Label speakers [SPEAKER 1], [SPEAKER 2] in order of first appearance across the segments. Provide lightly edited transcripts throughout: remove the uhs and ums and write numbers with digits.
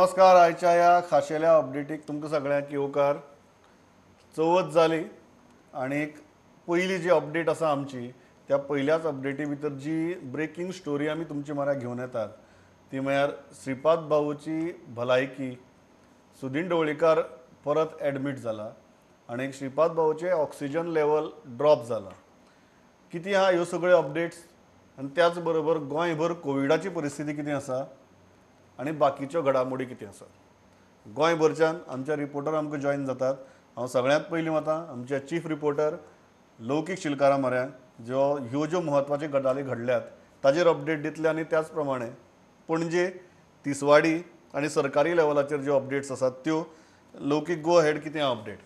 [SPEAKER 1] नमस्कार. आयच्या ह्या खाशेल्या अपडेटीक तुमकां सगळ्यांक येवकार. चवथ जाली आनी पयली जी अपडेट आसा आमची, त्या पयल्याच अपडेटी भितर जी ब्रेकींग स्टोरी आमी तुमचे म्हऱ्याक घेवन येतात ती म्हळ्यार श्रीपाद भाऊची भलायकी. सुदीन ढवळीकार परत एडमीट जाला आनी श्रीपाद भाऊचे ऑक्सिजन लेवल ड्रॉप जाला. कितें आहा ह्यो सगळ्यो अपडेट्स आनी त्याच बरोबर गोंयभर कोविडाची परिस्थिती कितें आसा आनी बाकीच्यो घडामोडी कितें आसात. गोंयभरच्यान आमचे रिपोर्टर आमकां जॉयन जातात. हांव सगळ्यांत पयलीं वता आमचे चीफ रिपोर्टर लौकीक शिलकारा म्हऱ्यान, ज्यो ह्यो ज्यो म्हत्वाच्यो गजाली घडल्यात ताजेर अपडेट दितले आनी त्याच प्रमाणे पणजे, तिसवाडी आनी सरकारी लेवलाचेर ज्यो अपडेट्स आसात त्यो. लौकीक, गो हेड, कितें अपडेट?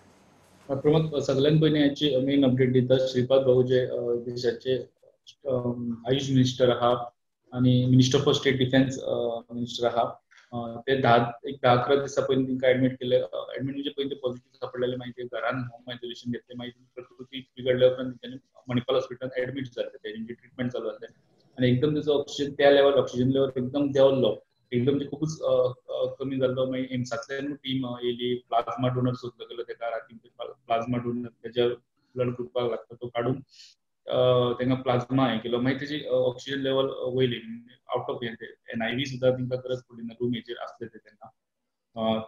[SPEAKER 2] प्रमोद, सगळ्यांत पयलीं हाची मेन अपडेट दिता. श्रीपाद भाऊ जे देशाचे आयुष मिनिस्टर आहा आनी minister for state defence minister आहा, ते 10-11 दिसा पयलीं तांकां एडमीट केले. एडमीट म्हणजे पयलीं ते पॉझिटिव्ह सापडलेले, मागीर ते घरान होम आयसोलेशन घेतले, मागीर प्रकृती बिगडल्या उपरांत तेंच्यांनी मणिपाल हॉस्पिटलान एडमीट जाले, तेंची ट्रिटमेंट चालू आसले आनी एकदम तेजो ऑक्सिजन त्या लेवल ऑक्सिजन लेवल एकदम देंवल्लो, एकदम ते खुबूच कमी जाल्लो. मागीर एम्सांतल्यान टीम येयली, प्लाझ्मा डोनर सोदलो गेलो तेका, रातीन प्लाझ्मा डोनर तेज्या ब्लड ग्रुपाक लागता तो काडून तांकां प्लाझ्मा हें केलो. मागीर तेजी ऑक्सिजन लेवल वयली, आवट ऑफ हें एनआयव्ही सुद्दां तांकां गरज पडली ना, रूम हेजेर आसले ते तेन्ना.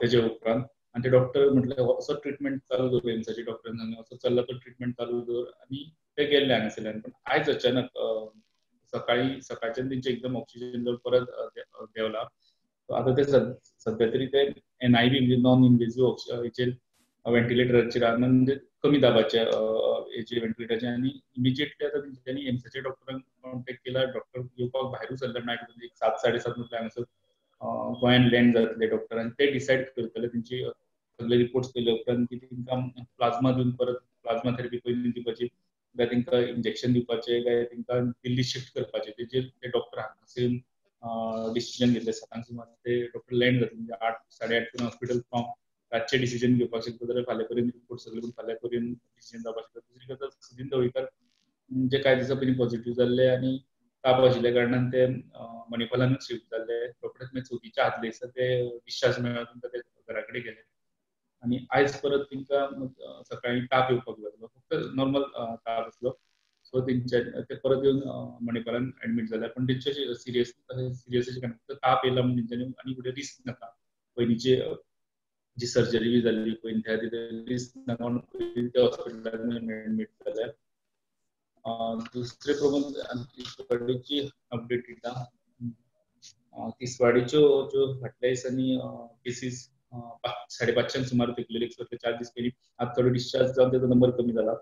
[SPEAKER 2] तेजे उपरांत आनी ते डॉक्टर म्हटलें असो ट्रिटमेंट चालू दवर, एम्साचे डॉक्टरान सांगलें असो चल्ला तो ट्रिटमेंट चालू दवर आनी ते गेल्ले हांगासरल्यान. पण आयज अचानक सकाळी सकाळच्यान तेंचे एकदम ऑक्सिजन लेवल परत देंवला. आतां ते सद्या तरी ते एनआयव्ही म्हणजे नॉन इनवेझीव हेचेर व्हेंटिलेटराचेर म्हणजे कमी दाबाचे हेचे व्हेंटिलेटराचे आनी इमिजिएटली आतां तेंच्यांनी एम्साच्या डॉक्टरांक कॉन्टेक्ट केला. डॉक्टर येवपाक भायरूच सरले नायट, म्हणजे 7-7:30 म्हटल्यार हांगासर गोंयान लँड जातले डॉक्टर आनी ते डिसायड करतले तेंची सगळे रिपोर्ट्स केले उपरांत की तांकां प्लाझ्मा दिवन परत प्लाझ्मा थेरपी पयलीं दिवपाची काय तांकां इंजेक्शन दिवपाचें काय तांकां दिल्ली शिफ्ट करपाचें, तेजेर ते डॉक्टर हांगासर येवन डिसिजन घेतले. 7 सुमार ते डॉक्टर लँड जातले, म्हणजे 8-8:30 पर्यंत हॉस्पिटल पावून रातचे डिसिजन घेवपाक शकता जाल्यार फाल्यां पर्यंत रिपोर्ट सगळे करून फाल्यां पर्यंत डिसिजन जावपाक शकता. दुसरी गजाल, सुदीन ढवळीकार जे कांय दिसां पयलीं पॉझिटिव्ह जाल्ले आनी ताप आशिल्ल्या कारणान ते मणिपालानूच शिफ्ट जाल्ले. रोखडेच मागीर चवथीच्या आदले दिसा ते डिस्चार्ज मेळ्ळो, तांकां ते घरा कडेन गेले आनी आयज परत तांकां सकाळीं ताप येवपाक लागलो, फक्त नॉर्मल ताप आसलो. सो तेंच्या ते परत येवन मणिपालान एडमीट जाले. पण तेंचे सिरियस सिरियस अशें कांय फक्त ताप येयला म्हूण तेंच्यांनी आनी फुडें रिस्क नाका, पयलींचे जी सर्जरी बी जाल्ली पयलीं त्या खातीर रिस्क नाका म्हणून पयलीं त्या हॉस्पिटलान एडमीट जाले. दुसरे प्रमोद तिसवाडीची अपडेट दिता. तिसवाडीच्यो ज्यो फाटल्या दिसांनी केसीस 550 सुमार तेकलेले 4 दीस पयलीं, आतां थोडो डिस्चार्ज जावन तेजो नंबर कमी जाला,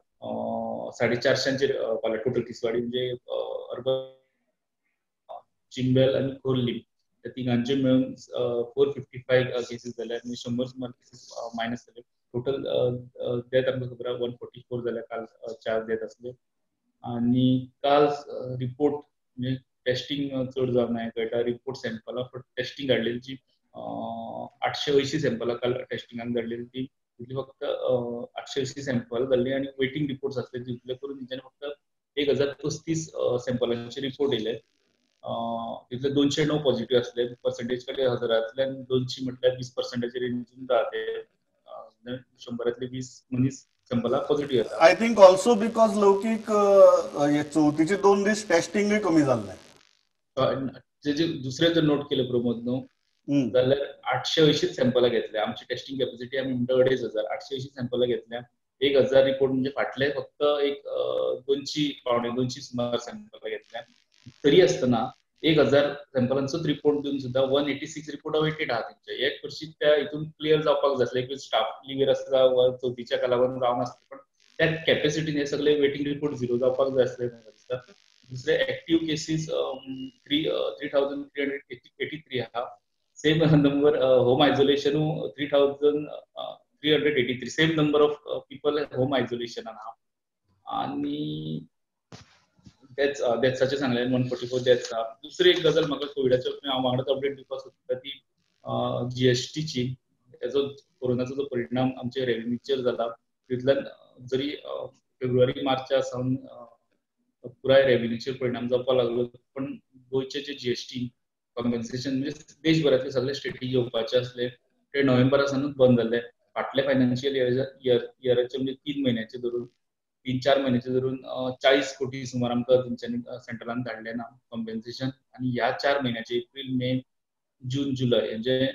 [SPEAKER 2] 450 पावला टोटल तिसवाडी, म्हणजे अर्बन, चिंबेल आनी खोर्ली त्या तिगांचे मेळून 455 केसीस जाले आनी 100 सुमार केसीस मायनस जाले. टोटल डेथ आमकां खबर आसा 144 जाल्या, काल 4 डेथ आसले. आनी काल रिपोर्ट म्हणजे टेस्टिंग चड जावना हें कळटा, रिपोर्ट सॅम्पलां फक्त टेस्टिंग धाडलेली जी 880 सॅम्पलां काल टेस्टिंगाक धाडलेली ती तितली फक्त 880 सॅम्पल जाल्ली आनी वेटींग रिपोर्ट्स आसले तितले करून तेंच्यांनी फक्त 1035 सॅम्पलांचे रिपोर्ट येयले. तितले 209 पॉझिटिव्ह आसले. पर्सेंटेज कडे 1000 200 म्हटल्यार 20% रेंजीन राहते, 100 20 मनीस सॅम्पलां पॉझिटिव्ह येता.
[SPEAKER 1] I think also because लौकीक चवथीचे 2 दीस टेस्टिंगूय कमी जाल्लें.
[SPEAKER 2] जे दुसरें जर नोट केलें प्रमोद न्हू जाल्यार 880 सॅम्पलां घेतल्या. आमची टेस्टिंग कॅपॅसिटी आमी म्हणटा 2500, 880 सॅम्पलां घेतल्या, 1000 रिपोर्ट म्हणजे फाटले फक्त एक 200-175 सुमार सॅम्पलां घेतल्या. तरी आसतना 1000 सॅम्पलांचोच रिपोर्ट दिवन सुद्दां 186 रिपोर्ट अवेटेड आहा तेंचे. एक वर्शी त्या हितून क्लियर जावपाक जाय आसलें, एक स्टाफ लिव्हर आसता वा चवथीच्या कालावधीन जावंक नासलें, पण त्या कॅपॅसिटीन हे सगळे वेटींग रिपोर्ट झिरो जावपाक जाय आसले म्हाका दिसता. दुसरे एक्टीव केसीस 3383 आहा. सेम नंबर होम आयसोलेशनू 3383, same number of people home आयसोलेशनान आहा. आनी डेथ्साचें सांगलें 144 डेथ्स आहा. दुसरी एक गजाल म्हाका कोविडाच्या हांव वांगडाच अपडेट दिवपाक सोदता ती जीएसटीची. तेजो कोरोनाचो जो परिणाम आमच्या रेव्हेन्यूचेर जाला तितल्यान जरी फेब्रुवारी मार्चा सावन पुराय रेव्हेन्यूचेर परिणाम जावपाक लागलो, पण गोंयचे जे जीएसटी कॉम्पेन्सेशन म्हणजे देशभरातले सगळे स्टेटी येवपाचे आसले ते नोव्हेंबरा सावनूच बंद जाल्ले. फाटले फायनान्शियल इयराचे म्हणजे 3 म्हयन्याचे धरून 3-4 म्हयन्याचे धरून 40 कोटी सुमार आमकां तेंच्यांनी सेंट्रलान धाडले ना कॉम्पेन्सेशन. आनी ह्या 4 म्हयन्याचे एप्रील, मे, जून, जुलय म्हणजे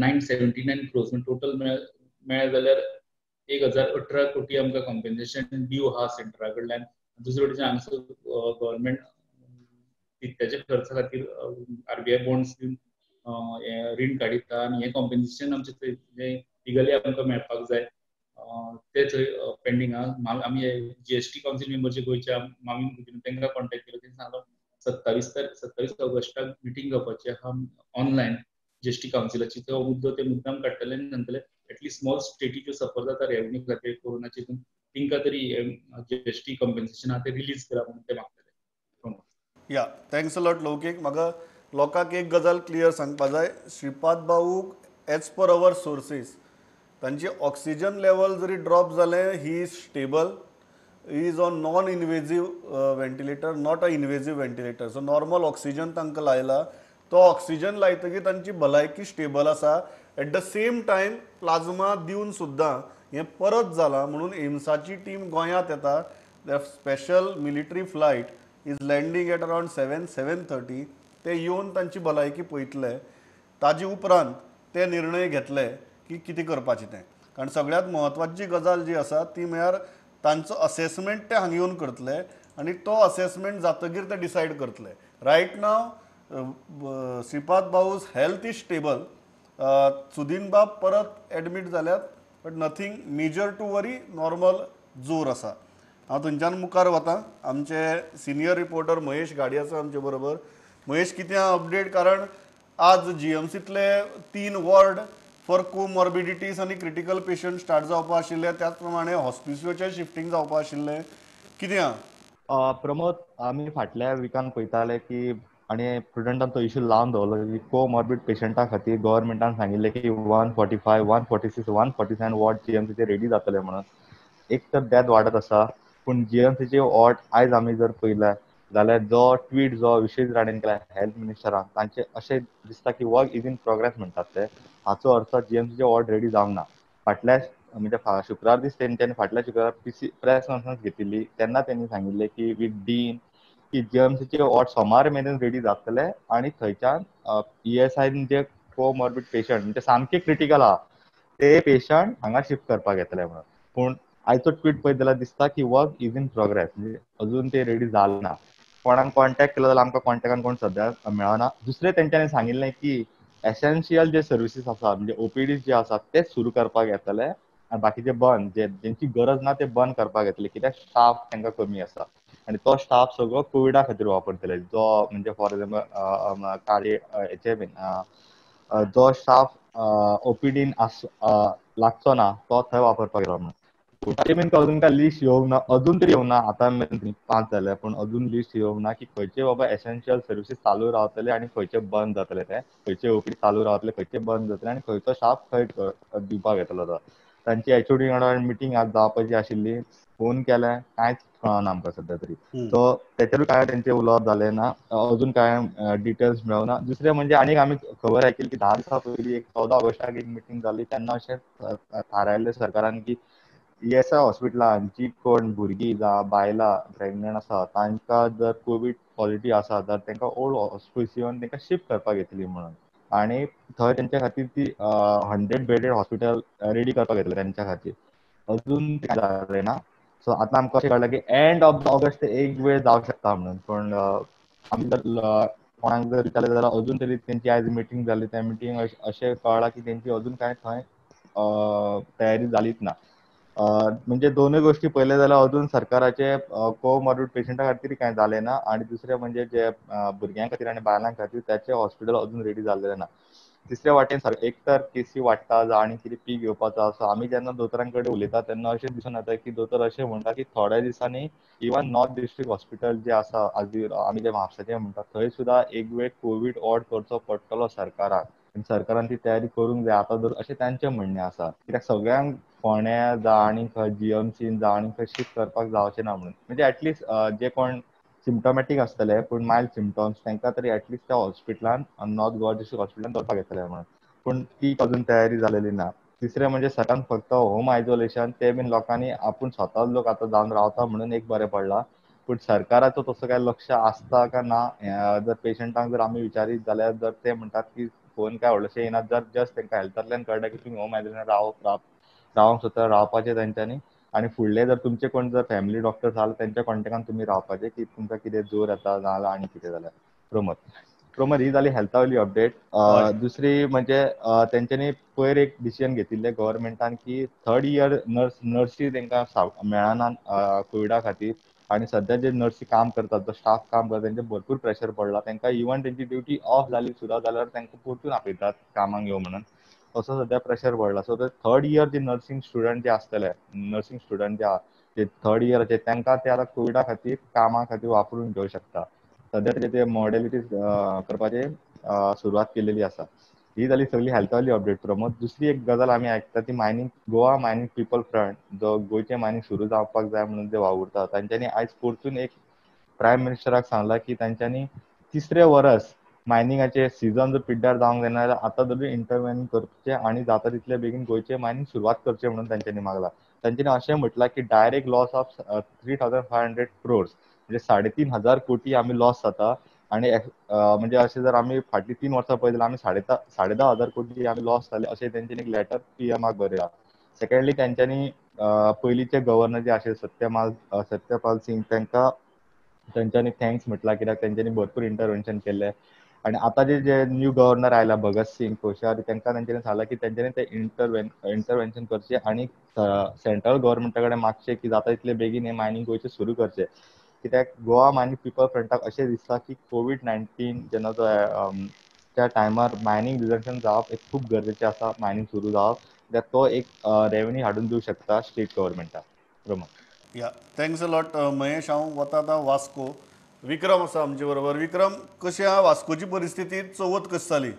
[SPEAKER 2] 979 क्रोर्स म्हणजे टोटल मेळ्ळे जाल्यार 1018 कोटी आमकां कॉम्पेन्सेशन ड्यू आहा सेंट्रा कडल्यान. दुसरे वटेच्यान हांगसर गव्हर्मेंट त्याच्या खर्चा खातीर आरबीआय बॉन्ड्स दिवन रीण काडिता आनी हें कॉम्पेन्सेशन आमचें थंय लिगली आमकां मेळपाक जाय ते थंय पेंडींग आहा. आमी जीएसटी कावन्सील मेंबर जे गोंयच्या मामीन कुदिन्हो तांकां कॉन्टेक्ट केलो, तेणी सांगलो 27 ऑगस्टाक मिटींग जावपाची आहा ऑनलायन जीएसटी कावन्सिलाची. तो मुद्दो ते मुद्दाम काडटले आनी सांगतले एटलिस्ट स्मॉल स्टेटी ज्यो सफर जाता रेवन्यू खातीर कोरोनाचे हितून तांकां तरी जीएसटी कॉम्पेन्सेशन आहा ते रिलीज करा म्हणून ते मागतले.
[SPEAKER 1] या, thanks a lot लौकीक. म्हाका लोकांक एक गजाल क्लियर सांगपा जाय, श्रीपाद भाऊक एज पर our sources तांची ऑक्सिजन लेवल जरी ड्रॉप जालें, he is stable, he is on non invasive ventilator, not a invasive ventilator. So normal oxygen तांकां लायला, तो ऑक्सिजन लायतकीर तांची भलायकी स्टेबल आसा. At the same time plasma दिवन सुद्दां हें परत जालां म्हणून एम्साची टीम गोंयांत येता. The special military flight is landing at around 7-7:30. ते येवन तांची भलायकी पळयतले, ताजे उपरांत ते निर्णय घेतले की कितें करपाचें तें. कारण सगळ्यांत म्हत्वाची गजाल जी आसा ती म्हळ्यार तांचो असेसमेंट ते हांगा येवन करतले आनी तो असेसमेंट जातकीर ते डिसायड करतले. Right now Shripad Bhau's health is stable. Sudin बाब परत एडमीट जाल्यात, but nothing major to worry, normal जोर आसा. हांव थंयच्यान मुखार वता. आमचे सिनियर रिपोर्टर महेश घाडी आसा आमचे बरोबर. महेश, कितें अपडेट? कारण आज जीएमसींतले 3 वॉर्ड फॉर कोमॉर्बिडिटीज आनी क्रिटिकल पेशंट स्टार्ट जावपा आशिल्ले, त्याच प्रमाणे हॉस्पिसियोचें शिफ्टींग जावपा आशिल्लें, कितें आहा?
[SPEAKER 3] प्रमोद, आमी फाटल्या विकान पळयताले की आनी प्रुडंटान तो इशू लावन दवरलो की कोमॉर्बीड पेशंटा खातीर गव्हर्मेंटान सांगिल्लें की 145, 146, 147 वॉर्ड जीएमसीचे रेडी जातले म्हणून. एक तर डेथ वाडत आसा, पूण जीएमसीचे वॉर्ड आयज आमी जर पळयले जाल्यार जो ट्वीट जो विश्वजीत राणेन केला हेल्थ मिनिस्टरान, तांचे अशें दिसता की वर्क is in progress म्हणटात ते. हाचो अर्थ जीएमसीचे वॉर्ड रेडी जावंक ना. फाटल्या म्हणजे शुक्रार दीस तेंच्यांनी फाटल्या शुक्रार पीसी प्रेस कॉन्फरन्स घेतिल्ली, तेन्ना तेंणी सांगिल्लें की विथ डीन की जीएमसीचे वॉर्ड सोमार मेरेन रेडी जातले आनी थंयच्यान ईएसआयन जे कोमॉर्बीड पेशंट म्हणजे सामके क्रिटिकल आहा ते पेशंट हांगा शिफ्ट करपाक येतले म्हणून. पूण आयचो ट्वीट पळयत जाल्यार दिसता की वर्क is in progress, म्हणजे अजून ते रेडी जाले ना. कोणाक कॉन्टेक्ट केलो जाल्यार आमकां कॉन्टेक्टान कोण सद्या मेळना. दुसरें तेंच्यांनी सांगिल्लें की एसेन्शियल जे सर्विसीस आसा म्हणजे ओपीडी जे आसा ते सुरू करपाक येतले आनी बाकीचे बंद, जे जेंची गरज ना ते बंद करपाक येतले, कित्याक स्टाफ तांकां कमी आसा आनी तो स्टाफ सगळो कोविडा खातीर वापरतले. जो म्हणजे फॉर एग्जाम्पल काळे हेचे बीन जो स्टाफ ओपीडीन लागचो ना तो थंय वापरपाक येतलो म्हणून. बीन अजून काय लिस्ट येवंक ना, अजून तरी येवंक ना, आतां मेरेन 5 जाले पूण अजून लिस्ट येवंक ना की खंयचे बाबा एसेन्शियल सर्विसीस चालू रावतले आनी खंयचे बंद जातले, ते खंयचे ओपीडी चालू रावतले, खंयचे बंद जातले आनी खंयचो स्टाफ खंय दिवपाक येतलो. तो तांची एचओडी वांगडा मिटींग आज जावपाची आशिल्ली, फोन केले कांयच कळना आमकां सद्या तरी. सो तेचेरूय कांय तेंचें उलोवप जालें ना, अजून कांय डिटेल्स मेळना. दुसरें म्हणजे आनीक आमी खबर आयकली की 10 दिसां पयलीं एक 14 ऑगस्टाक एक मिटींग जाली, तेन्ना अशें थारायल्लें सरकारान की ईएसआय हॉस्पिटलान जी कोण भुरगीं जावं बायलां प्रेग्नंट आसा तांकां जर कोवीड पॉझिटीव आसा तर तांकां ओल्ड हॉस्पिसियोन तांकां शिफ्ट करपाक येतली म्हणून, आनी थंय तेंच्या खातीर ती 100 बेडेड हॉस्पिटल रेडी करपाक येतलें तेंच्या खातीर. अजून जालें ना. सो आतां आमकां अशें कळ्ळें की एंड ऑफ ऑगस्ट एक वेळ जावंक शकता म्हणून, पूण आमी जर कोणाक जर विचारलें जाल्यार अजून तरी तेंची आयज मिटींग जाली, त्या मिटींग अशें कळ्ळां की तेंची अजून कांय थंय तयारी जालीच ना. म्हणजे दोनूय गोष्टी पळयले जाल्यार अजून सरकाराचे कोमॉर्बिड पेशंटा खातीर कांय जालें ना आनी दुसरें म्हणजे जे भुरग्यां खातीर आनी बायलां खातीर त्याचे हॉस्पिटल अजून रेडी जाल्लें ना. तिसरे वाटेन एक तर केसी वाडटा जावं आनी कितें पीक येवपाचो आसा. आमी जेन्ना दोतोरां कडेन उलयता तेन्ना अशें दिसून येता की दोतोर अशें म्हणटा की थोड्या दिसांनी इवन नॉर्थ डिस्ट्रिक्ट हॉस्पिटल जे आसा आमी जे म्हापशाचें म्हणटा थंय सुद्दां एक वेळ कोवीड वॉर्ड करचो पडटलो सरकाराक, सरकारान ती तयारी करूंक जाय आतां धरून अशें तांचें म्हणणें आसा. कित्याक सगळ्यांक फोंड्या जावं आनी खंय जीएमसीन जावं आनी खंय शिफ्ट करपाक जावचें ना म्हणून, म्हणजे एटलिस्ट जे कोण सिम्टोमॅटीक आसतले पूण मायल्ड सिम्टम्स तांकां तरी एटलिस्ट त्या हॉस्पिटलान नॉर्थ गोवा डिस्ट्रिक्ट हॉस्पिटलान दवरपाक येतले म्हणून, पूण ती अजून तयारी जालेली ना. तिसरें म्हणजे सरकारान फक्त होम आयसोलेशन ते बीन लोकांनी आपूण स्वता लोक आतां जावन रावता म्हणून एक बरें पडलां, पूण सरकाराचो तसो काय लक्ष आसता का ना जर पेशंटांक जर आमी विचारीत जाल्यार जर ते म्हणटात की फोन काय व्हडलेशे येना, जर जस्ट तांकां हेल्थांतल्यान कळटा की तुमी होम आयसोलेशन रावंक सोदता रावपाचें तेंच्यांनी, आनी फुडले जर तुमचे कोण जर फॅमिली डॉक्टर जाल्यार तेंच्या कॉन्टेक्टान तुमी रावपाचें की तुमकां कितें जोर येता नाजाल्यार आनी कितें जाल्यार. प्रमोद ही जाली हेल्था वयली अपडेट. दुसरी म्हणजे तेंच्यांनी पयर एक डिसिजन घेतिल्लें गव्हर्मेंटान की थर्ड इयर नर्सी तांकां मेळना कोविडा खातीर, आनी सद्या जे नर्सी काम करतात जो स्टाफ काम करता तेंचे भरपूर प्रेशर पडला, तांकां इवन तेंची ड्युटी ऑफ जाली सुद्दां जाल्यार तांकां परतून आपयतात कामाक यो म्हणून, तसो सद्या प्रेशर पडला. सो ते थर्ड इयर जे नर्सिंग स्टुडंट जे आसतले, नर्सिंग स्टुडंट जे जे थर्ड इयराचे तांकां ते आतां कोविडा खातीर कामा खातीर वापरून घेवंक शकता. सद्या तेजे ते मॉडेलिटीज करपाचे सुरवात केलेली आसा. ही जाली सगळी हेल्था वयली अपडेट. प्रमोद, दुसरी एक गजाल आमी आयकता ती mining Goa mining people front जो गोंयचें मायनींग सुरू जावपाक जाय म्हणून जे वावुरता तांच्यांनी आयज परतून एक प्रायम मिनिस्टराक सांगला की तांच्यांनी तिसरें वरस मायनिंगाचे सिजन जर पिड्ड्यार जावंक जायना जाल्यार आतां तरी इंटरवेन करचें आनी जाता तितले बेगीन गोंयचें मायनींग सुरवात करचें म्हणून तांच्यांनी मागला. तांच्यांनी अशें म्हटलां की डायरेक्ट लॉस ऑफ 3,500 crores म्हणजे 3,500 कोटी आमी लॉस जाता, आनी म्हणजे अशें जर आमी फाटलीं 3 वर्सां पळयत जाल्यार आमी 10,500 कोटी आमी लॉस जाले अशें तेंच्यांनी एक लेटर पीएमाक बरयलां. सेकंडली तेंच्यांनी पयलींचे गव्हर्नर जे आशिल्ले सत्यपाल सिंग तांकां तेंच्यांनी thanks म्हटलां कित्याक तेंच्यांनी भरपूर इंटरवेन्शन केल्लें, आनी आतां जे जे न्यू गव्हर्नर आयला भगत सिंग कोश्यारी तांकां तेंच्यांनी सांगलां की तेंच्यांनी ते इंटरवेन्शन करचें आनी सेंट्रल गव्हर्मेंटा कडेन मागचें की जाता तितले बेगीन हें मायनींग गोंयचें सुरू करचें. कित्याक गोवा मायनींग पिपल फ्रंटाक अशें दिसता की कोवीड-19 जेन्ना जो त्या टायमार मायनींग रिजर्वेशन जावप एक खूब गरजेचें आसा, मायनींग सुरू जावप कित्याक तो एक रेवेन्यू हाडून दिवंक शकता state गव्हर्मेंटाक. Pramod.
[SPEAKER 1] Yeah, thanks a lot Mahesh. हांव वता आतां वास्को, विक्रम आसा आमचे बरोबर. विक्रम, कशी आहा वास्कोची परिस्थिती, चवथ कशी जाली?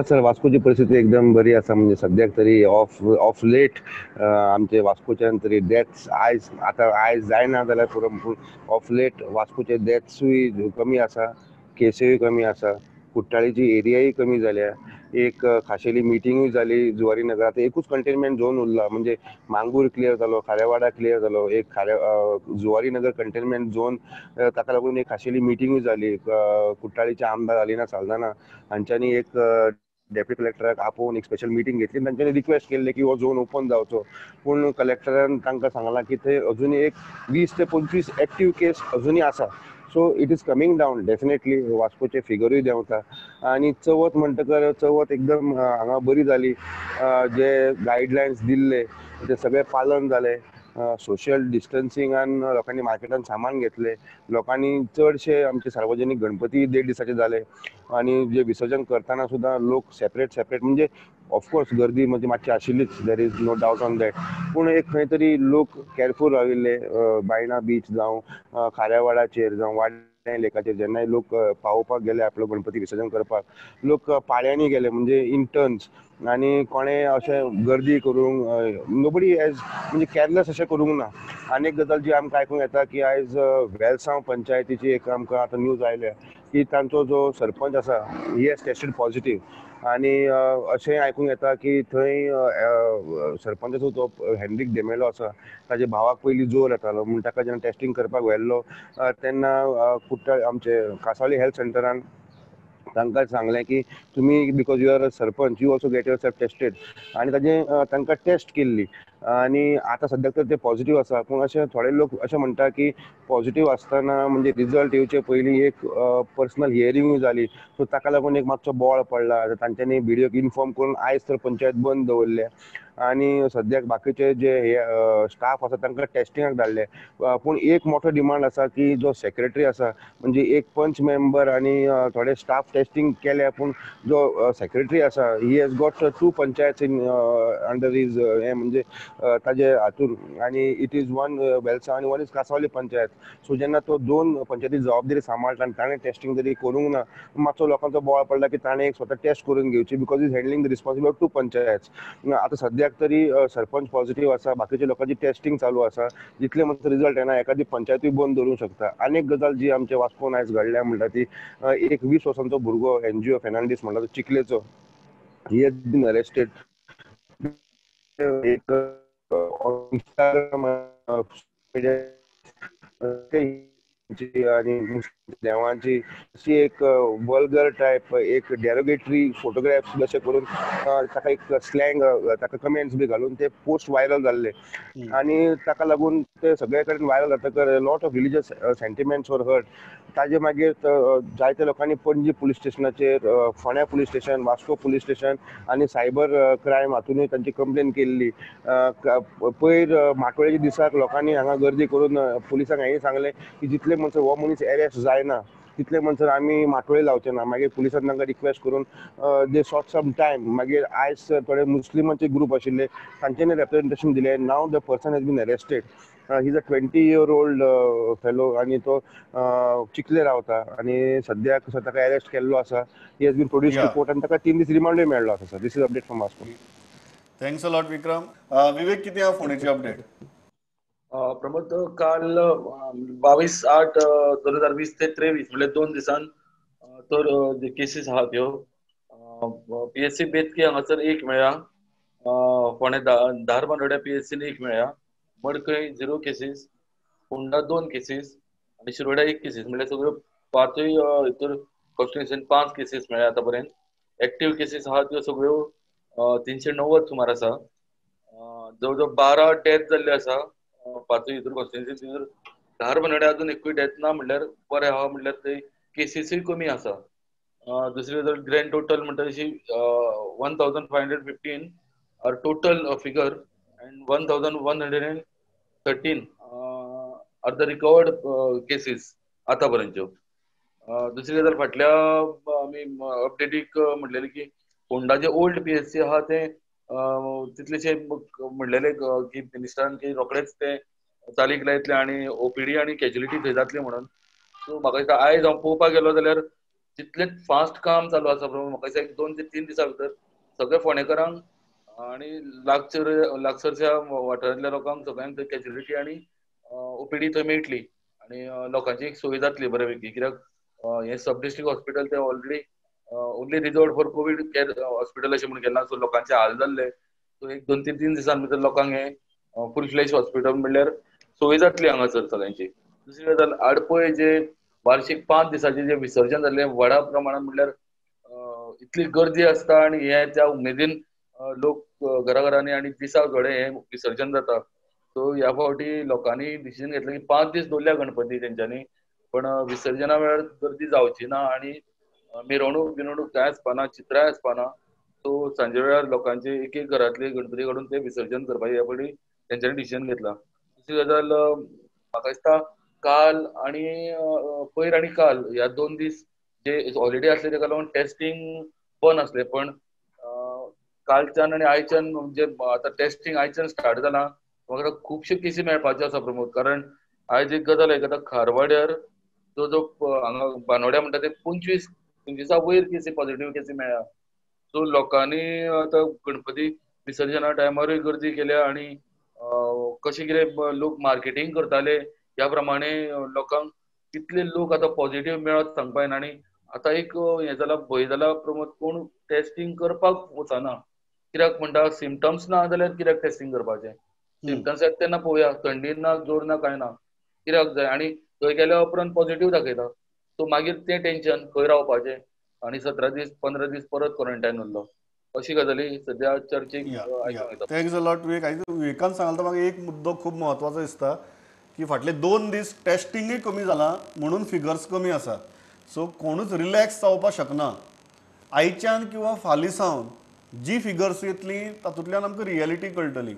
[SPEAKER 4] सर वास्कोची परिस्थिती एकदम बरी आसा, म्हणजे सद्याक तरी ऑफ लेट आमचे वास्कोच्यान तरी डेथ्स आयज आतां आयज जायना जाल्यार पुरो, पूण ऑफ लेट वास्कोचे डेथ्सूय कमी आसा, केसूय कमी आसा, कुट्टाळीची एरियाय कमी जाल्या. एक खाशेली मिटिंगूय जाली जुवारी नगरात, एकूच कंटेनमेंट झोन उरला, म्हणजे मांगूर क्लियर जालो, खारेवाडा क्लियर जालो, एक जुवारी नगर कंटेनमेंट झोन, ताका लागून एक खाशेली मिटिंगूय जाली. कुट्टाळीचे आमदार अलिना साल्दाना हांच्यांनी एक डेप्युटी कलेक्टराक आपोवन एक स्पेशल मिटींग घेतली, तांच्यांनी रिक्वेस्ट केल्ले की हो झोन ओपन जावचो, पूण कलेक्टरान तांकां सांगलां की थंय अजुनूय एक 20 ते 25 एक्टीव केस अजुनूय आसा. So it is coming down definitely, वास्कोचे फिगरूय देंवता. आनी चवथ म्हणटकर चवथ एकदम हांगा बरी जाली, जे गायडलायन्स दिल्ले ते सगळे पालन जाले, सोशल डिस्टन्सिंगान लोकांनी मार्केटान सामान घेतले, लोकांनी चडशे आमचे सार्वजनीक गणपती 1.5 दिसाचे जाले, आनी जे विसर्जन करतना सुद्दां लोक सेपरेट सेपरेट, म्हणजे ऑफकोर्स गर्दी म्हणजे मातशी आशिल्लीच, there is no doubt on that, पूण एक खंय तरी लोक केअरफूल राविल्ले. बायणा बीच जावं खाऱ्यावाडाचेर जावं वाड्या लेकाचेर जेन्नाय लोक पावोवपाक गेले आपलो गणपती विसर्जन करपाक, लोक पाळ्यांनी गेले म्हणजे इन टर्न्स, आनी कोणें अशें गर्दी करूंक नोबडी एज म्हणजे केअरलेस अशें करूंक ना. आनी एक गजाल जी आमकां आयकूंक येता की आयज वेलसांव पंचायतीची एक आमकां आतां न्यूज आयल्या की तांचो जो सरपंच आसा he has tested positive, आनी अशें आयकूंक येता की थंय सरपंचाचो तो हेनरीक डेमेलो आसा ताजे भावाक पयलीं जोर येतालो म्हूण ताका जेन्ना टेस्टींग करपाक व्हेल्लो तेन्ना कुट्टाळ आमचे कासावली हेल्थ सेंटरान तांकां सांगलें की तुमी because you are a sarpanch you also get yourself tested, आनी ताजें तांकां टेस्ट केल्ली आनी आतां सद्याक तर ते पॉझिटिव्ह आसा. पूण अशें थोडे लोक अशें म्हणटा की पॉझिटिव्ह आसतना म्हणजे रिजल्ट येवचे पयलीं एक पर्सनल हियरिंगूय जाली, सो ताका लागून एक मातसो बोळ पडला. तांच्यांनी बीडीओक इन्फॉर्म करून आयज तर पंचायत बंद दवरल्या आनी सद्याक बाकीचे जे हे स्टाफ आसा तांकां टेस्टिंगाक धाडले. पूण एक मोठो डिमांड आसा की जो सेक्रेटरी आसा म्हणजे एक पंच मेंबर आनी थोडे स्टाफ टेस्टिंग केल्या, पूण जो सेक्रेटरी आसा he has got 2 panchayat in under his हें म्हणजे ताजे हातून, आनी it is one Velsao आनी one is Cansaulim panchayat. So जेन्ना तो 2 पंचायती जबाबदारी सांबाळटा आनी ताणें टेस्टिंग जरी करूंक ना, मातसो लोकांचो बोवाळ पडला की ताणें एक स्वता टेस्ट करून घेवची because is handling the responsibility of 2 panchayat. आतां सद्याक सद्याक तरी सरपंच पॉझिटिव्ह आसा, बाकीच्या लोकांची टेस्टिंग चालू आसा. जितले म्हणसर रिजल्ट येना एखादी पंचायतूय बंद दवरूंक शकता. आनी एक गजाल जी आमच्या वास्कोन आयज घडल्या म्हणटा ती एक 20 वर्सांचो भुरगो एनजीओ फेर्नांडीस म्हणटा तो चिखलेचो, he has been arrested. एक आनी देवांची अशी एक वल्गर टायप एक डेरोगेटरी फोटोग्राफ्स अशें करून ताका एक स्लँग ताका कमेंट्स बी घालून ते पोस्ट व्हायरल जाल्ले आनी ताका लागून ते सगळे कडेन viral जातकर lot of religious sentiments were hurt. ताजे मागीर जायत्या लोकांनी पणजी पुलीस स्टेशनाचेर, फोंड्या police station, Vasco police station आनी सायबर क्रायम हातूनय तांची कंप्लेन केल्ली. पयर माटोळेच्या दिसाक लोकांनी हांगा गर्दी करून पुलिसांक हेंय सांगलें की जितले म्हणसर हो मनीस एरेस्ट जायना तितले म्हणसर आमी माटोळे लावचे ना. मागीर पुलिसान तांकां रिक्वेस्ट करून दे सॉट सम टायम. मागीर आयज थोडे मुस्लिमांचे ग्रूप आशिल्ले तांच्यांनी रेप्रेझेंटेशन दिलें. Now the person has been arrested. He is a 20-year-old fellow आनी तो चिखले रावता आनी सद्याक ताका एरेस्ट केल्लो आसा. He has been produced to court आनी ताका 3 दीस रिमांडूय मेळ्ळो आसा. Sir, this is update from Vasco.
[SPEAKER 1] Thanks a lot Vikram. Vivek, कितें आहा फोंडेची अपडेट?
[SPEAKER 2] प्रमोद, काल 22/8/2020 ते 23 म्हणजे 2 दिसान तर जे केसीस आहा त्यो पीएससी बेतकी हांगासर 1 मेळ्ळा, फोंडें धारबांदोड्या पीएससीन 1 मेळ्ळा, मडकय 0 केसीस, फोंडा 2 केसीस आनी शिरोड्या 1 केसीस, म्हणल्यार सगळ्यो 5 हितूर कॉन्स्टिट्युएन्सीन 5 केसीस मेळ्ळ्या आतां पर्यंत. एक्टीव केसीस आहा त्यो सगळ्यो 390 सुमार आसा. जवळ जवळ 12 डेथ जाल्ले आसा 5 हितूर कॉन्स्टिट्युएन्सी. भितर धारबांदोड्या अजून एकूय डेथ ना, म्हणल्यार बरें आहा, म्हणल्यार ते केसीसूय कमी आसा. दुसरी गजाल ग्रँड टोटल म्हणटा तशी 1515 are total figure and 1113 are the recovered cases आतापर्यंतच्यो. दुसरी गजाल फाटल्या आमी अपडेटीक म्हटलेले की फोंडा जे ओल्ड पीएससी आहा ते तितलेशे म्हणलेले की मिनिस्टरान की रोखडेच ते चालीक लायतले आनी ओपीडी आनी कॅज्युलिटी थंय जातली म्हणून. सो म्हाका दिसता आयज हांव पळोवपाक गेलो जाल्यार जितलें फास्ट काम चालू आसा प्रमाण म्हाका दिसता 1-2 ते 3 दिसां भितर सगळे फोंडेकरांक आनी लागसरच्या वाठारांतल्या लोकांक सगळ्यांक थंय कॅज्युलिटी आनी ओपीडी थंय मेळटली आनी लोकांची एक सोय जातली बऱ्यापैकी. कित्याक हें सब डिस्ट्रिक्ट हॉस्पिटल ते already only reserved for COVID care hospital अशें म्हणून केलां. सो लोकांचे हाल जाल्ले. सो 1-2 ते 3 दिसां भितर लोकांक हें फूल फ्लॅश हॉस्पिटल म्हणल्यार सोय जातली हांगासर सगळ्यांची. दुसरी गजाल आडपय जे वार्षिक 5 दिसांचे जे विसर्जन जाल्लें व्हडा प्रमाणात म्हणल्यार इतली गर्दी आसता आनी हे त्या उमेदीन लोक घराघरांनी आनी दिसा थोडे हें विसर्जन जाता. सो ह्या फावटी लोकांनी डिसिजन घेतलें की 5 दीस दवरल्या गणपती तेंच्यांनी, पण विसर्जना वेळार गर्दी जावची ना आनी मिरवणूक बिरवणूक कांय आसपाना, चित्रांय आसपाना. सो सांजे वेळार लोकांचे एक एक घरांतले गणपती काडून ते विसर्जन करपाचें ह्या फावटी तेंच्यांनी डिसिजन घेतला. दुसरी गजाल म्हाका दिसता काल आनी पयर आनी काल ह्या 2 दीस जे हॉलिडे आसले तेका लागून टेस्टिंग बंद आसलें, पण कालच्यान आनी आयच्यान म्हणजे आतां टेस्टिंग आयच्यान स्टार्ट जालां. म्हाका खुबश्यो केसी मेळपाच्यो आसा प्रमोद. कारण आयज एक गजाल आयकता खारवाड्यार जो जो हांगा बानोड्या म्हणटा ते 25 वयर केसी पॉझिटिव्ह केसी मेळ्ळ्या. सो लोकांनी आतां गणपती विसर्जना टायमारूय गर्दी केल्या आनी कशें कितें लोक मार्केटींग करताले ह्या प्रमाणे लोकांक कितले लोक आतां पॉझिटिव्ह मेळत सांगपा येना. आनी आतां एक हें जाला भंय जाला प्रमोद, कोण टेस्टिंग करपाक वचना. कित्याक म्हणटा सिमटम्स ना जाल्यार कित्याक टेस्टिंग करपाचें? सिमटम्स येता तेन्ना पळोवया, थंडी ना जोर ना कांय ना, कित्याक जाय? आनी थंय गेल्या उपरांत पॉझिटिव्ह दाखयता, सो मागीर तें टेंशन खंय रावपाचें आनी 17 दीस 15 दीस परत क्वॉरंटायन उरलो. अशी गजाली सद्या चर्चेक आयकूंक येता.
[SPEAKER 1] Thanks a lot Vivek. विवेकान सांगता म्हाका एक मुद्दो खूब म्हत्वाचो दिसता की फाटले 2 दीस टेस्टिंगूय कमी जालां म्हणून फिगर्स कमी आसा. सो कोणूच रिलॅक्स जावपाक शकना. आयच्यान किंवा फाल्यां सावन जी फिगर्स येतली तातूंतल्यान आमकां रियलिटी कळटली.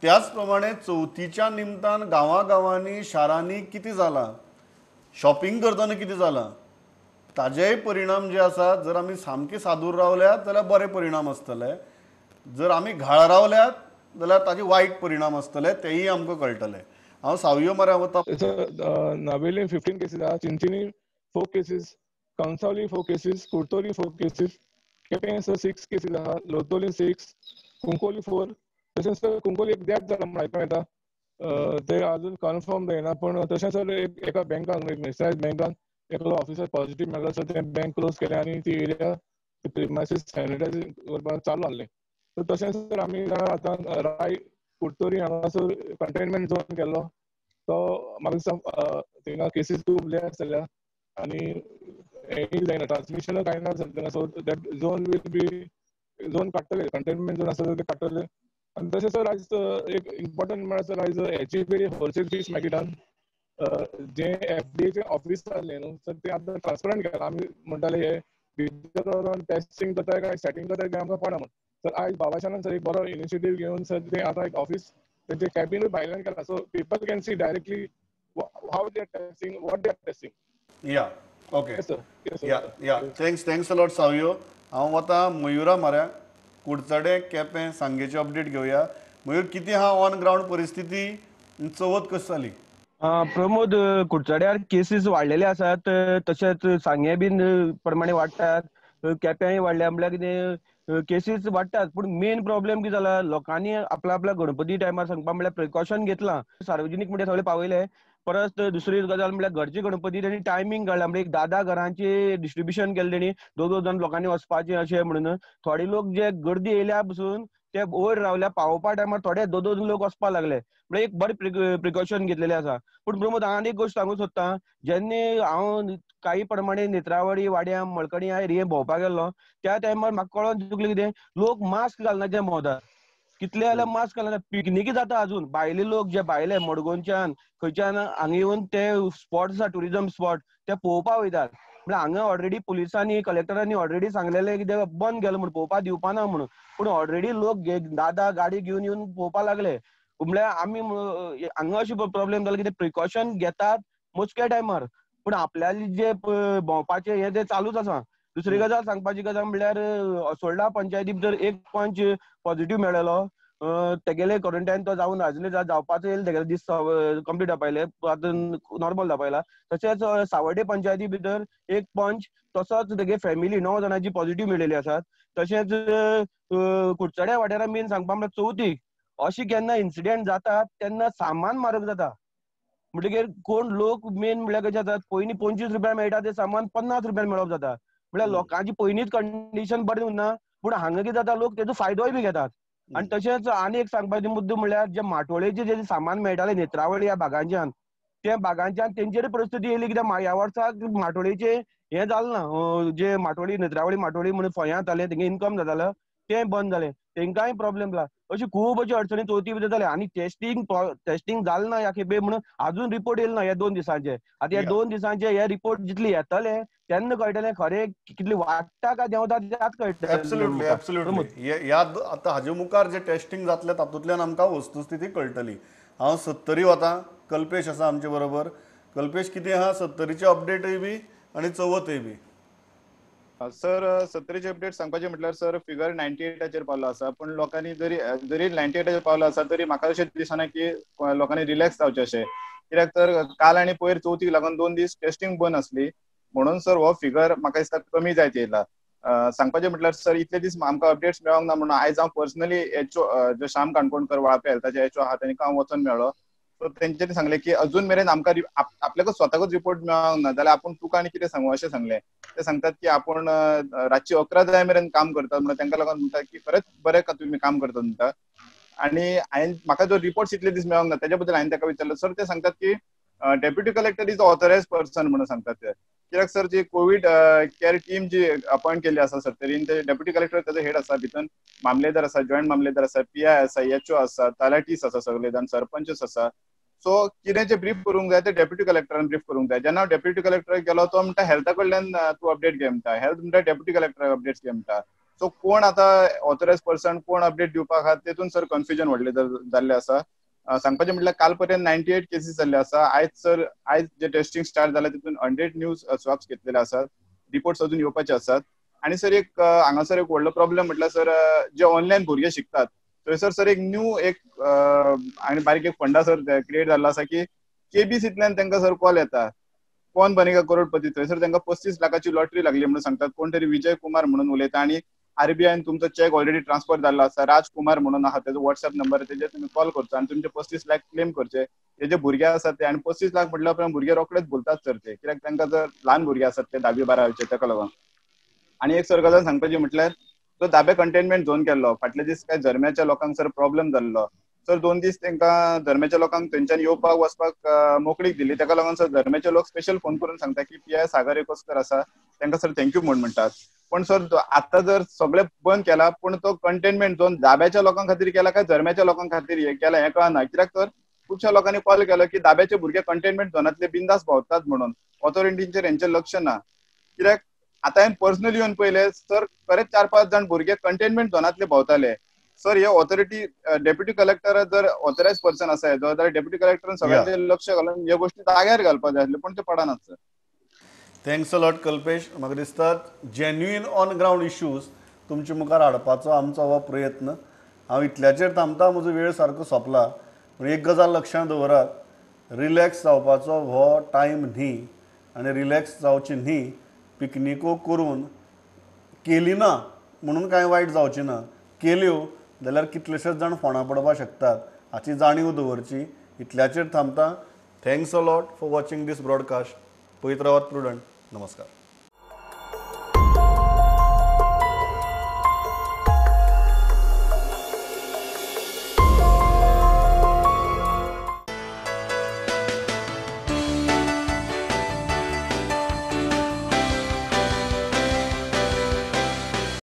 [SPEAKER 1] त्याच प्रमाणे चवथीच्या निमतान गांवागांवांनी शारांनी कितें जालां, शॉपिंग करतना कितें जालां, ताजेय परिणाम जे आसा जर आमी सामके सादूर रावल्यात जाल्यार बरे परिणाम आसतले, जर आमी घाळ रावल्यात जाल्यार ताजे वायट परिणाम आसतले, तेय आमकां कळटले. हांव सावयो मऱ्या वता.
[SPEAKER 5] नावेलीन 15 केसीस आहा, Chinchinim 4 cases, Cansaulim 4 cases, Curtorim 4 cases, Quepem 6 cases आहा, लोटोली 6, कुंकोली 4, तशेंच सर कुंकळ्ळी एक डेथ जाला म्हूण आयकूंक येता, ते अजून कन्फर्म जायना. पूण तशें सर एका बँकान, एक नॅशनलायज बँकान एकलो ऑफिसर पॉझिटिव्ह मेळ्ळो सर, तें बँक क्लोज केलें आनी ती एरिया प्रिमायसीस सॅनिटायज करपाक चालू आहलें. सो तशेंच सर आमी आतां राय कुडतरी हांगासर कंटेनमेंट झोन केल्लो, तो म्हाका दिसता थिंगा केसीस खूब लेस जाल्या आनी हेंय जायना, ट्रान्समिशनूय कांय ना sir. So that zone will be zone काडटले, कंटेनमेंट झोन आसा ते काडटले. आनी तशें सर आयज एक इम्पॉर्टंट म्हळ्यार सर आयज हेची पेरी होलसेल फीश मार्केटान जे एफडीएचे ऑफिस आसलें न्हू सर, ते आतां ट्रान्सपरंट केलां. आमी म्हणटाले हे भितर टेस्टिंग जाता काय सेटींग जाता काय आमकां कळना म्हूण. सर आयज बाबाशान सर एक बरो इनिशिएटीव घेवन सर ते आतां एक ऑफिस तेंचे कॅबिनूय भायल्यान केलां, so people can see directly how they are testing, what they are testing.
[SPEAKER 1] Yeah okay, yeah yeah, thanks thanks a lot Savio. हांव वता मयुरा म्हऱ्या, कुडचडे केपें सांगेची अपडेट घेवया. मयूर, कितें आहा ऑन ग्रावंड परिस्थिती, चवथ कशी जाली?
[SPEAKER 6] प्रमोद, कुडचड्यार केसीस वाडलेले आसात, तशेंच सांगे बीन प्रमाणे वाडटात, केप्यांय वाडल्या, म्हणल्यार कितें केसीस वाडटात. पूण मेन प्रॉब्लेम कितें जाला, लोकांनी आपल्या आपल्या गणपती टायमार सांगपा म्हणल्यार प्रिकॉशन घेतलां, सार्वजनीक म्हणजे सगळें पावयले. परत दुसरी गजाल म्हणल्यार घरची गणपती तेणी टायमींग काडला, म्हणजे एक 10-10 घरांची डिस्ट्रिब्युशन केलें तेणी, 2-2 जाण लोकांनी वचपाचें अशें म्हणून. थोडे लोक जे गर्दी येयल्या पसून ते वयर रावल्या, पावोवपा टायमार थोडे 2-2 लोक वचपाक लागले, म्हणजे एक बरें प्रिकॉशन घेतलेलें आसा. पूण प्रमोद, आनी एक गोश्ट सांगूंक सोदता, जेन्ना हांव काही प्रमाणे नेत्रावळी वाड्या मळकणी ह्या एरिये भोंवपाक गेल्लो त्या टायमार म्हाका कळोन चुकलें कितें, लोक मास्क घालना ते भोंवतात, कितले जाल्यार मास्क घालना. पिकनिकी जाता अजून, भायले लोक जे भायले मडगांवच्यान खंयच्यान हांगा येवन ते स्पॉट आसा ट्युरिजम स्पॉट ते पळोवपाक वयतात. म्हळ्यार हांगा ऑलरेडी पुलिसांनी कलेक्टरांनी ऑलरेडी सांगलेलें कितें बंद केलें म्हूण, पळोवपाक दिवपा ना म्हणून, पूण ऑलरेडी लोक 10-10 गाडी घेवन येवन पळोवपाक लागले. म्हळ्यार आमी हांगा अशें प्रॉब्लेम जालो कितें, प्रिकॉशन घेतात मोजक्या टायमार, पूण आपल्याले जे भोंवपाचें हें तें चालूच आसा. दुसरी गजाल सांगपाची गजाल म्हणल्यार असोल्डा पंचायती भितर एक पंच पॉझिटिव्ह मेळ्ळेलो, तेगेले क्वॉरंटायन तो जावन आजून जावपाचो येयले, तेगेले दीस कंप्लीट दाखयले, आतां नॉर्मल दाखयला. तशेंच सावर्डे पंचायती भितर एक पंच तसोच तेगे फॅमिली 9 जाणांची पॉझिटिव्ह मेळिल्ली आसात. तशेंच कुडचड्या वाठारांत मेन सांगपा म्हणल्यार चवथीक अशी केन्ना इन्सिडेंट जातात तेन्ना सामान म्हारग जाता, म्हणटकीर कोण लोक मेन म्हणल्यार कशें जातात, पयलीं 25 रुपया मेळटा तें सामान 50 रुपयान मेळप जाता, म्हळ्यार लोकांची पयलींच कंडिशन बरें उरना. पूण हांगा कितें जाता, लोक तेजो फायदोय बी घेतात. आनी तशेंच आनी एक सांगपाचो मुद्दो म्हणल्यार जे माटोळेचे जे सामान मेळटालें नेत्रावळी ह्या भागांच्यान, त्या भागांच्यान तेंचेर परिस्थिती येयली कित्याक ह्या वर्साक माटोळेचे हें जालें ना, जे माटोळी नेत्रावळी माटोळी म्हणून फळयां जातालें तेंगे इन्कम जातालो तें बंद जालें, तेंकांय प्रॉब्लेम जाला. अशी खूब अशी अडचणी चवथी भितर जाल्या. आनी टेस्टिंग जालें ना ह्या खेपे म्हणून अजून रिपोर्ट येयले ना ह्या 2 दिसांचे. आतां ह्या 2 दिसांचे हे रिपोर्ट जितले येतले तेन्ना कळटलें खरें कितले वाडटा काय देंवता तें आतां कळटलें.
[SPEAKER 1] एब्सोल्युटली एब्सोल्युटली, ह्या आतां हाजे मुखार जे टेस्टिंग जातलें तातूंतल्यान आमकां वस्तुस्थिती कळटली. हांव सत्तरी वता, कल्पेश आसा आमचे बरोबर. कल्पेश, कितें आहा सत्तरीचे अपडेटय बी आनी चवथय बी?
[SPEAKER 7] सर सत्तरीचे अपडेट सांगपाचे म्हटल्यार सर फिगर 98 पावलो आसा, पूण लोकांनी जरी जरी 98 पावलो आसा तरी म्हाका अशें दिसना की लोकांनी रिलॅक्स जावचें अशें, कित्याक तर काल आनी पयर चवथीक लागून 2 दीस टेस्टिंग बंद आसली, म्हणून सर हो फिगर म्हाका दिसता कमी जायत येयला. सांगपाचें म्हटल्यार सर इतले दीस आमकां अपडेट्स मेळोंक ना म्हणून आयज हांव पर्सनली एचओ जो श्याम काणकोणकर वाळपे हेल्थाचे एचओ आहा तांकां हांव वचोन मेळ्ळो. सो तेंच्यांनी सांगलें की अजून मेरेन आमकां आपल्याकच स्वताकच रिपोर्ट मेळोंक ना जाल्यार आपूण तुका आनी कितें सांगू अशें सांगलें. ते सांगतात की आपूण रातची 11 जाय मेरेन काम करतात, म्हणून तांकां लागून म्हणटा की खरेंच बरें का तुमी काम करतात म्हणटा. आनी हांवें म्हाका जो रिपोर्ट्स इतले दीस मेळोंक ना तेज्या बद्दल हांवें ताका विचारलें, सर ते सांगतात की deputy collector is authorise person म्हणून सांगतात ते, कित्याक सर जी कोवीड केअर टीम जी अपॉयंट केल्ली आसा सत्तरीन ते डेप्युटी कलेक्टर तेजो हेड आसा, भितर मामलेदार आसा, जॉयंट मामलेदार आसा, पीआय आसा, एचओ आसा, तलाठीस आसा, सगळे जाण सरपंचस आसा. सो कितें जें ब्रीफ करूंक जाय तें डेप्युटी कलेक्टरान ब्रीफ करूंक जाय. जेन्ना हांव डेप्युटी कलेक्टराक गेलो तो म्हणटा हेल्था कडल्यान तूं अपडेट घे म्हणटा, हेल्थ म्हणटा डेप्युटी कलेक्टराक अपडेट्स घे म्हणटा. सो कोण आतां ऑथोरायज पर्सन कोण अपडेट दिवपाक आहा तेतून सर कन्फ्युजन व्हडलें जाल्लें आसा. सांगपाचें म्हटल्यार काल पर्यंत 98 केसीस जाल्ले आसा. आयज सर आयज जे टेस्टिंग स्टार्ट जालें तितून 100 न्यू स्वॅब्स घेतलेले आसात, रिपोर्ट्स अजून येवपाचे आसात. आनी सर एक हांगासर एक व्हडलो प्रॉब्लेम म्हटल्यार सर जे ऑनलायन भुरगे शिकतात थंयसर सर एक न्यू एक आनी बारीक एक फंडा सर क्रिएट जाल्लो आसा की केबीसींतल्यान तांकां सर कॉल येता, कोण बनेगा करोडपती, थंयसर तांकां 35 लाखाची लॉटरी लागली म्हणून सांगतात. कोण तरी विजय कुमार म्हणून उलयता आनी आरबीआयन तुमचो चेक ऑलरेडी ट्रान्सफर जाल्लो आसा. राजकुमार म्हणून आहा, तेजो वॉट्सएप नंबर, तेजेर तुमी कॉल करचो आनी तुमचे 35 लाख क्लेम करचे. तेजे भुरगे आसात ते, आनी 35 लाख म्हटल्या उपरांत भुरगे रोखडेच भुलतात सर ते, कित्याक तांकां जर ल्हान भुरगे आसात ते 10वी 12वीचे, ताका लागून. आनी एक सर गजाल सांगपाची म्हटल्यार तो दाबे कंटेनमेंट झोन केल्लो फाटले दीस काय झरम्याच्या लोकांक सर प्रॉब्लेम जाल्लो सर. 2 दीस तांकां झरम्याच्या लोकांक थंयच्यान येवपाक वचपाक मोकळीक दिली. ताका लागून सर झरम्याचे लोक स्पेशल फोन करून सांगता की पी I सागर एकोस्कर आसा, तांकां सर thank you म्हूण म्हणटात. पण सर आता जर सगळे बंद केला पण तो कंटेनमेंट झोन दाब्याच्या लोकां खातीर केला काय झरम्याच्या लोकां खातीर हे केला हें कळना. कित्याक तर खुबश्या लोकांनी कॉल केलो की दाब्याचे भुरगे कंटेनमेंट झोनांतले बिंदास भोंवतात म्हणून, ऑथॉरिटींचेर हेंचें लक्ष ना. कित्याक आतां हांवें पर्सनली येवन पळयलें सर, खरेंच 4-5 जाण भुरगे कंटेनमेंट झोनांतले भोंवताले सर. हे ऑथॉरिटी डेप्युटी कलेक्टर जर ऑथरायज पर्सन आसा जाल्यार डेप्युटी कलेक्टरान सगळ्यांचें लक्ष घालून ह्यो गोश्टी जाग्यार घालपाक जाय आसल्यो, पूण ते पडनात sir.
[SPEAKER 1] Thanks a lot Kalpesh. म्हाका दिसता जेन्युइन ऑन ग्रावंड इश्यूज तुमचे मुखार हाडपाचो आमचो हो प्रयत्न. हांव इतल्याचेर थांबता, म्हजो वेळ सारको सोंपला. पूण एक गजाल लक्षांत दवरात, रिलॅक्स जावपाचो हो टायम न्ही आनी रिलॅक्स जावचें न्ही. पिकनिको करून केली ना म्हणून कांय वायट जावचें ना, केल्यो जाल्यार कितलेशेच जाण फोंडा पडपाक शकतात हाची जाणीव दवरची. इतल्याचेर थांबता. Thanks a lot for watching this broadcast. पळयत रावात प्रुडंट. नमस्कार.